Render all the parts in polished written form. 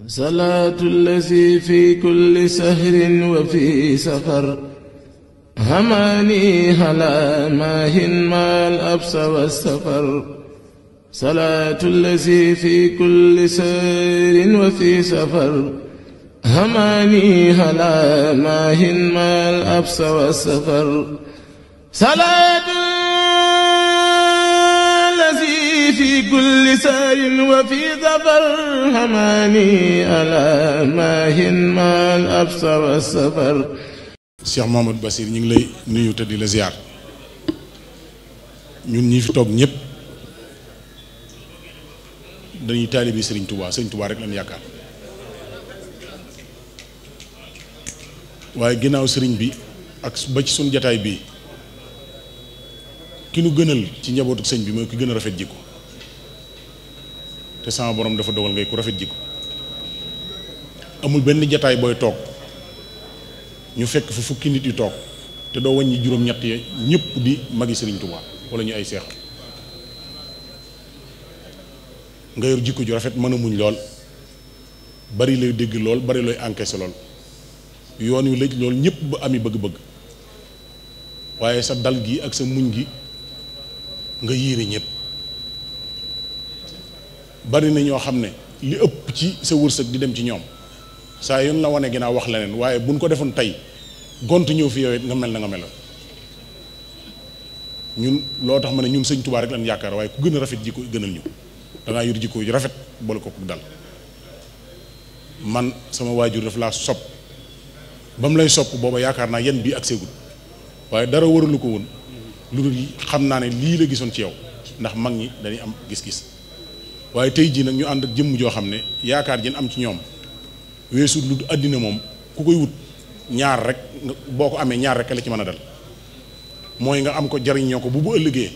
صلاة الذي في كل سهر وفي سفر هماني هلا ماهن ما الأبس والسفر صلاة الذي في كل سهر وفي سفر هماني هلا ماهن ما الأبس والسفر صلاة الذي في كل سهر وفي سفر هماني هلا ماهن ما الأبس والسفر. Cheikh Mouhamadou Bassir ñu ngi lay nuyu te di la ziar ñun ñi fi toog ñëpp dañuy taalibi Serigne Touba rek lañ yaakaar waaye ginnaaw Serigne bi ak ba ci suñu jataay bii ki nu gënal ci njabootu sëñ bi mooy ki gën a rafet jikko te sama borom dafa dogal ngay ku rafet jikko amul benn jataay booy toog ñu fekk fu fukki nit yu toog te doo wàññi juróom-ñett yi ñëpp di magi Serigne Touba wala ñu ay seex nga yor jikko ju rafet mën a muñ lool bari lay dégg lool bari looy encaissé lool yoon yu lëj lool ñëpp ba ami bëgg-bëgg waaye sa dal gi ak sa muñ gi nga yéene ñëpp bari na ñoo xam ne li ëpp ci sa wërsëg di dem ci ñoom saa yoon la wane ginnaaw wax leneen waaye buñ ko defoon tey gont ñëw fi yow it nga mel na nga meloon ñun loo tax ma ne ñun sëñ Touba rek lañ yaakaar waaye ku gën a rafet jikko gënal ñu dangaa yor jikko yu rafet boole ko ku dal man sama waajur daf laa sopp ba mu lay sopp booba yaakaar naa yan bii ak seegul waaye dara waralu ko woon lu dul xam naa ne lii la gisoon ci yow ndax mag ñi dañuy am gis-gis waaye tey jii nag ñu ànd ak jëmm joo xam ne yaakaar jën am ci ñoom weesu lu àddina moom ku koy wut ñaar rek boo ko amee ñaar rek la ci mën a dal mooy nga am ko jariñoo ko bu ëllëgee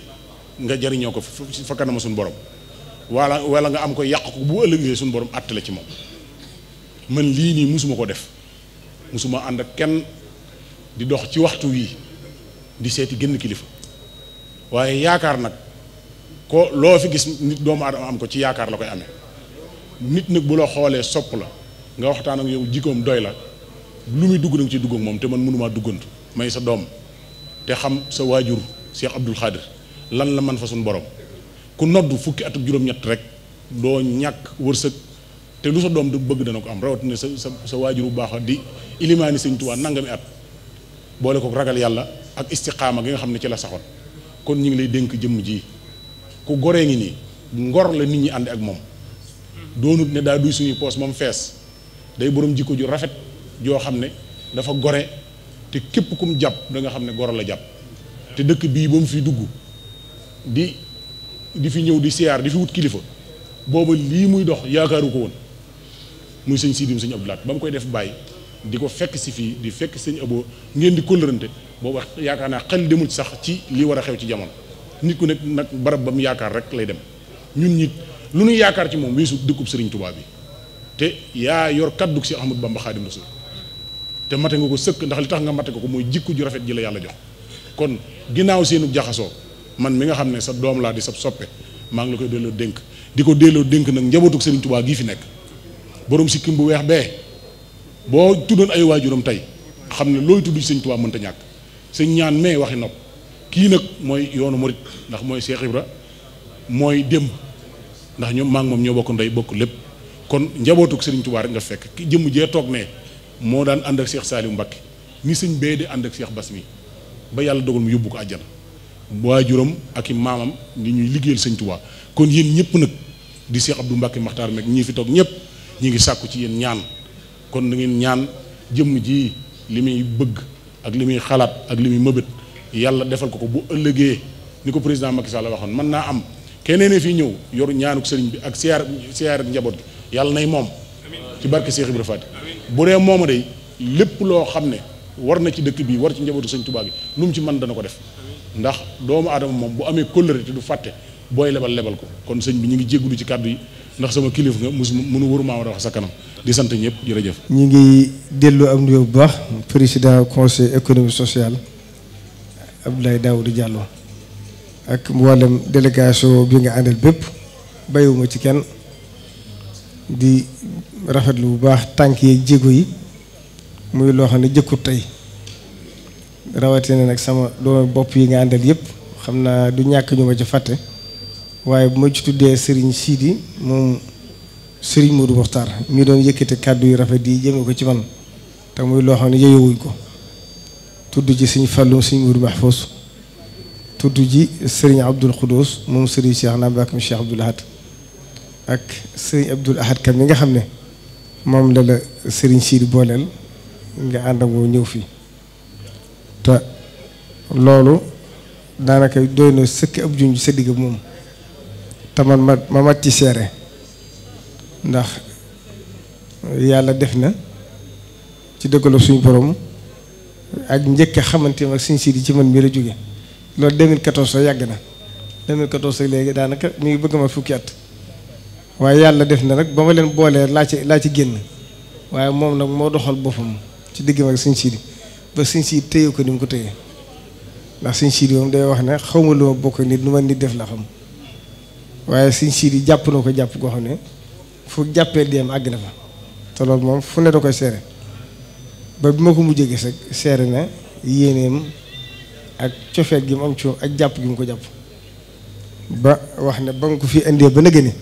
nga jariñoo ko fa kanama suñu borom wala nga am ko yàq ko bu ëllëgee suñu borom àtte la ci moom man lii nii musuma ko def musuma ànd ak kenn di dox ci waxtu wii di seeti génn kilifa waaye yaakaar nag ko loo fi gis nit doomu aadama am ko ci yaakaar la koy amee nit nag bu la xoolee sopp la nga waxtaan ak yow jikkoom doy la lu muy dugg nag ci dugg ak moom te man mënumaa duggantu may sa doom te xam sa waajur Cheikh Abdoul Khadir lan la man fa suñu borom ku nodd fukki at ak juróom-ñett rek doo ñàkk wërsëg te lu sa doom du bëgg dana ko am rawatina sa waajur bu baax di ilimaani Sëñ Tuubaa nangami at boole ko ragal yàlla ak istiqaama gi nga xam ne ci la saxoon kon ñu ngi lay dénk jëmm ji ku goree ngi nii ngor la nit ñi ànd ak moom doonut ne daa duy suñuy poos moom fees day borom jikko ju rafet joo xam ne dafa gore te képp kum jàpp da nga xam ne goro la jàpp te dëkk bii ba mu fi dugg di fi ñëw di siyaar di fi wut kilifa booba lii muy dox yaakaaru ko woon muy sëñ Sidim sëñ Abdou Lahat ba mu koy def bàyyi di ko fekk si fii di fekk sëñ Abo ngeen di kóllërante booba yaakaar naa xel demul sax ci li war a xew ci jamono nit ku nekk nag barab ba mu yaakaar rek lay dem ñun nit lu ñu yaakaar ci moom weesu dëkkub Sëriñ Tuubaa bi te yaa yor kaddug si Ahmadu Bamba Xaadim Rasul te mate nga ko sëkk ndax li tax nga mate ko mooy jikko ju rafet ji la yàlla jox kon ginnaaw seenu jaxasoo man mi nga xam ne sa doom laa di sa soppe maa ngi la koy delloo dénk di ko delloo dénk nag njabootug Sëriñ Tuubaa gii fi nekk borom sikkim bu weex bee boo tuddoon ay waajuram tey xam ne looy tudd ci Sëriñ Tuubaa mënta ñàkk sëñ ñaan mais waxi nopp kii nag mooy yoonu murit ndax mooy Cheikh Ibra mooy démb ndax ñoom maa ngi moom ñoo bokk ndey bokk lépp kon njabootug Sëriñ Tuubaa rek nga fekk ki jëmm jee toog ne moo daan ànd ak Cheikh Saliou Mbacké ni sëñ bee di ànd ak Cheikh Bass mi ba yàlla dogal mu yóbbu ko àjjana waajuram ak i maamam ni ñuy liggéeyal Sëñ Tuubaa kon yéen ñëpp nag di Cheikh Abdou Mbacké Makhtar meg ñii fi toog ñëpp ñi ngi sàkku ci yéen ñaan kon na ngeen ñaan jëmm ji li muy bëgg ak li muy xalaat ak li muy mëbët yàlla defal ko bu ëllëgee ni ko président Macky Sall waxoon mën naa am keneen ne fii ñëw yor ñaanuk sëriñ bi ak siyaar ak njaboot gi yàlla nay moom ci barke Cheikh Ibra Fati bu dee mooma day lépp loo xam ne war na ci dëkk bi war ci njabootu Sëñ Tuubaa gi lu mu ci mën dana ko def ndax doomu aadama moom bu amee kóllëre te du fàtte booy lebal ko kon sëñ bi ñu ngi jéggulu ci kàddu yi ndax sama kilif nga mënu warumaa war a wax sa kanam di sant ñëpp jërëjëf. ñi ngi dellu am nuyoo bu baax président conseil économique social Abdoulaye Daouda Diallo ak mboolem délégation bi nga àndal bépp bàyyiwuma ci kenn di rafetlu bu baax tànk yi jéego yi muy loo xam ne jëkkut tey rawatina nag sama doomu bopp yi nga àndal yëpp xam naa du ñàkk ñu ma ci fàtte waaye bu ma ci tuddee Serigne Sidi moom Serigne Modou Mokhtar mi doon yëkkate kàddu yu rafet yi jëme ko ci man te muy loo xam ne yeyowuñ ko tudd ci Serigne Fallou Serigne Modou Mahfous tudd ci Serigne Abdoul Khoudous moom Serigne Cheikh Nabakam Cheikh Abdoul Ahad ak Serigne Abdoul Ahad kam mi nga xam ne moom la Serigne Sidi booleel nga ànd ak moom ñëw fii te loolu daanaka doy na sëkk ab junj sa digg moom te man ma mat ci seere ndax yàlla def na ci dëggalu suñu borom ak njëkk a xamante ak Serigne Sidi ci man mii la jóge loolu 2014 sa yàgg na 2014 ak léegi daanaka mi ngi bëgg ma fukki at waaye yàlla def na nag ba ma leen boolee laa ci génn waaye moom nag moo doxal boppam ci diggam ak Serigne Sidi ba Serigne Sidi téye ko ni mu ko téye ndax Serigne Sidi moom day wax ne xawma lu ma bokk nit nu ma nit def la xam waaye Serigne Sidi jàpp na ko jàpp goo xam ne fu jàppee dem àgg na fa te loolu moom fu ne da koy seere ba bi ma ko mujjee gis rek seere na yéeneem ak cofeet gi mu am ci ak jàpp gi mu ko jàpp ba wax ne ba nga ko fi indee ba nëgëni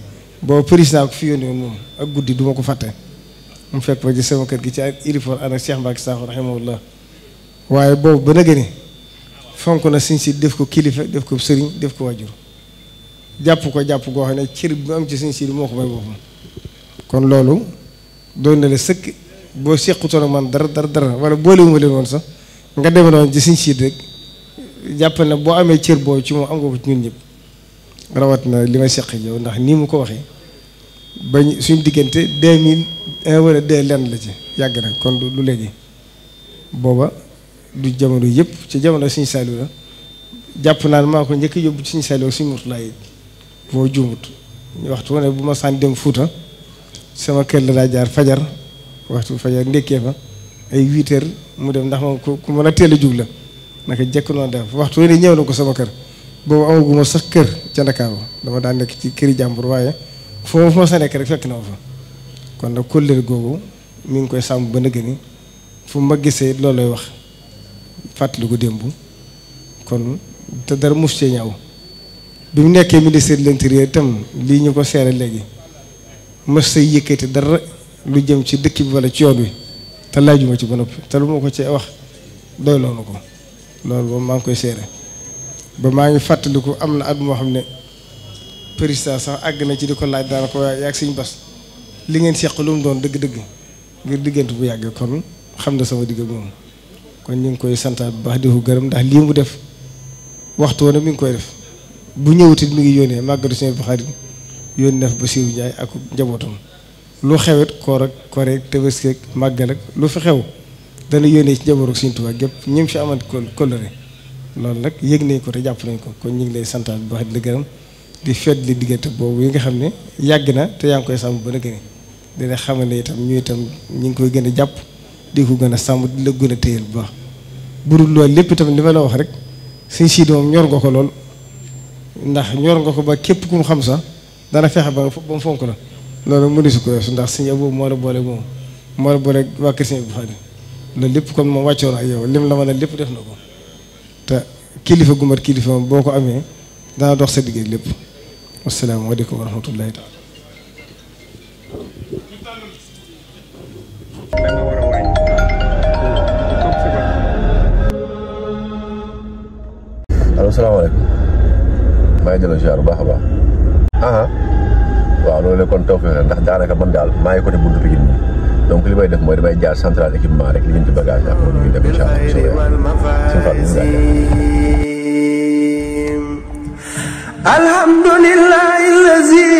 boo président ko fi yónnee woon moom ak guddi duma ko fàtte mu fekk ba ci sama kër gi ci ak irifor ànd ak Cheikh Mbacke Sakho rahimahullah waaye boobu ba nëgëni fonk na Serigne Sidi def ko kilifa def ko sëriñ def ko wajur jàpp ko jàpp goo xam ne cër bi am ci Serigne Sidi moo ko may boppam kon loolu doon na la sëkk boo sequtoon ak man dara wala boolewuma leen woon sax nga demee noonu ci Serigne Sidi rek jàppal ne boo amee cër boobu ci moom am nga ko ci ñun ñëpp rawat na li may seq yow ndax nii mu ko waxee bañ suñ diggante 2001 wala 2 lenn la ci yàgg na kon lu léegi booba du jamono yëpp ci jamono Serigne Saliou la jàpp naa ne maa ko njëkk yóbbu ci Serigne Saliou ak Serigne Mourtala yi boo juumut waxtu wane bu ma sànni dem Fuuta sama kër la daa jaar fajar waxtu fajar ndékkee fa ay 8 heures mu dem ndax moom ku mën a teel a jug la naka jekk noonu def waxtu wane ñëw na ko sama kër boobu amaguma sax kër ca Ndakaaru dama daan nekk ci këri jàmbur waaye foofu ma sa nekk rek fekk na ma fa kon nag kóllëre googu mi ngi koy sàmm ba nëgë ni fu ma gisee loolu lay wax fàttali ko démb kon te dara mus cee ñaaw bi mu nekkee ministère de l'intérieur itam lii ñu ko seere léegi mës say yëkkati dara lu jëm ci dëkk bi wala ci yoon wi te laajuma ci ba noppi te lu ma ko cee wax doy loonu ko loolu moom maa ngi koy seere ba maa ngi fàttaliku am na at moo xam ne président sax àgg na ci di ko laaj daana ko waaye yaag Serigne Bass li ngeen seq lu mu doon dëgg-dëgg ngir diggante bu yàgg kon xam na sama digg moom kon ñu ngi koy santaat bu baax di ko gërëm ndax lii mu def waxtu woon mi ngi koy def bu ñëwutit mi ngi yónnee màggatu Serigne Bakhari yónnee def Bassirou Ndiaye ak njabootam lu xewet koor ak Tabaski ak màggal ak lu fi xew dana yónnee ci njabootu Serigne Touba gépp ñu ngi fi amat kóllëre loolu nag yëg nañ ko te jàpp nañ ko kon ñu ngi lay santaat bu baax di la gërëm di fedd li diggante boobu yi nga xam ne yàgg na te yaa ngi koy sàmm ba na gëne dina xamal ne itam ñu itam ñu ngi koy gën a jàpp di ko gën a sàmm di la gën a téyel bu baax bu dul loolu lépp itam li ma la wax rek Serigne Sidi moom ñor nga ko lool ndax ñor nga ko ba képp ku mu xam sax dana fexe ba mu fonk la loolu mënu si ko weesu ndax Serigne Abou moo la boole moom moo la boole waa kër Serigne Abou Khadi loolu lépp kon moom wàccoon ak yow lim la mën a lépp def na ko te kilifa gu mat kilifa moom boo ko amee dana dox sa digg lépp wasalaamaaleykum wa rahmatullahi taala. allo salaamaaleykum maa ngi delloo ziar bu baax a baax. waaw loolu la kon taw fexe ndax daanaka man daal maa ngi côté buntu Pikine bi donc li may def mooy damay jaar central équipement rek li ngeen ci bagage ak ñu ngi dem incha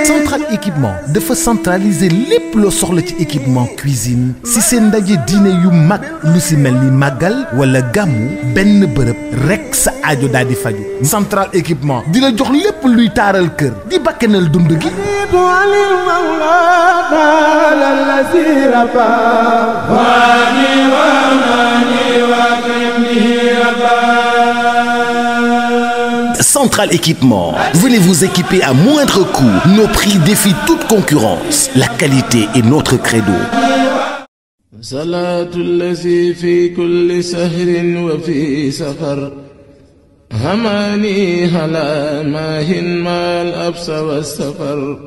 Central Équipement dafa centraliser lépp loo soxla ci équipement cuisine si seen ndaje diine yu mag lu si mel ni màggal wala gàmmu benn bërëb rek sa aajo daal di faju Central Équipement di la jox lépp luy taaral kër di bakkanal dund gi Central Équipement. Venez vous équiper à moindre coût. Nos prix défient toute concurrence. La qualité est notre credo. صلاة الذي في كل سهر وفي سفر هماني هلا ماهن ما الأبس والسفر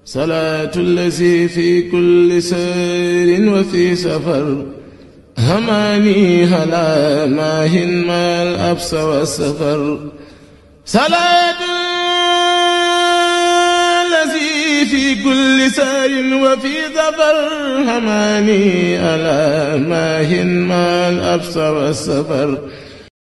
صلاة الذي في كل سهر وفي سفر هماني هلا ماهن ما الأبس والسفر صلاة الذي في كل سار وفي ظفر هماني ألا ماهن ما الأبس والسفر